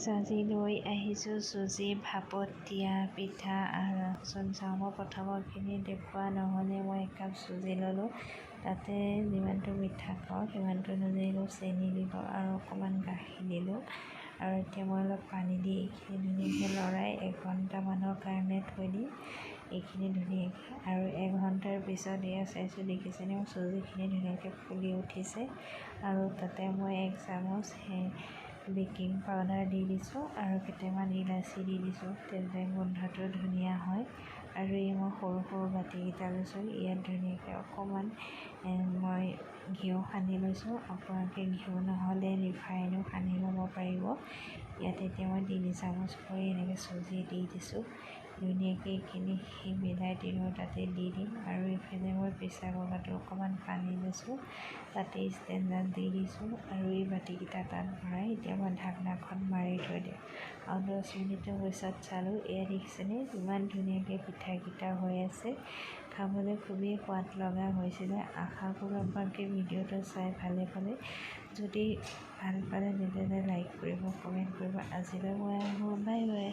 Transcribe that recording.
Friends, আজি লৈ আহিছোঁ চুজি ভাপত দিয়া পিঠা। আৰু আহকচোন চাওঁ। মই প্ৰথমৰখিনি দেখুওৱা নহ'লে। মই একাপ চুজি ল'লোঁ, তাতে যিমানটো মিঠা খাওঁ সিমানটো অনুযায়ী অলপ চেনি দিলোঁ আৰু অকণমান গাখীৰ দিলোঁ। আৰু এতিয়া মই অলপ পানী দি এইখিনি ধুনীয়াকৈ লৰাই এঘণ্টামানৰ কাৰণে থৈ দিম এইখিনি ধুনীয়াকৈ। আৰু এঘণ্টাৰ পিছত এয়া চাইছোঁ, দেখিছেনে, মোৰ চুজিখিনি ধুনীয়াকৈ ফুলি উঠিছে। আৰু তাতে মই এক চামুচ সেই বেকিং পাউডাৰ দি দিছোঁ আৰু কেইটামান ইলাচি দি দিছোঁ, তেন্তে গোন্ধটো ধুনীয়া হয়। আৰু এই মই সৰু সৰু বাতিকেইটা লৈছোঁ, ইয়াত ধুনীয়াকৈ অকণমান মই ঘিউ সানি লৈছোঁ। আপোনালোকে ঘিউ নহ'লে ৰিফাইনো সানি ল'ব পাৰিব। ইয়াত এতিয়া মই 3 চামুচ কৰি এনেকৈ চুজি দি দিছোঁ। ধুনীয়াকৈ এইখিনি মিলাই তিনিওটাতে দি দিম। আৰু ইফালে মই প্ৰেছাৰ কুকাৰটো অকণমান পানী লৈছোঁ, তাতে ষ্টেণ্ডডাল দি দিছোঁ আৰু এই বাতিকেইটা তাত ভৰাই এতিয়া মই ঢাকনাখন মাৰি থৈ দিম। আৰু 10 মিনিটৰ পিছত চালোঁ, এয়া দেখিছেনে, ইমান ধুনীয়াকৈ পিঠাকেইটা হৈ আছে। খাবলৈ খুবেই সোৱাদ লগা হৈছিলে। আশা কৰোঁ আপোনালোকে ভিডিঅ'টো চাই ভালে পালে। যদি ভাল পালে, তেতিয়াহ'লে লাইক কৰিব, কমেণ্ট কৰিব। আজিলৈ মই আহোঁ, বাই বাই।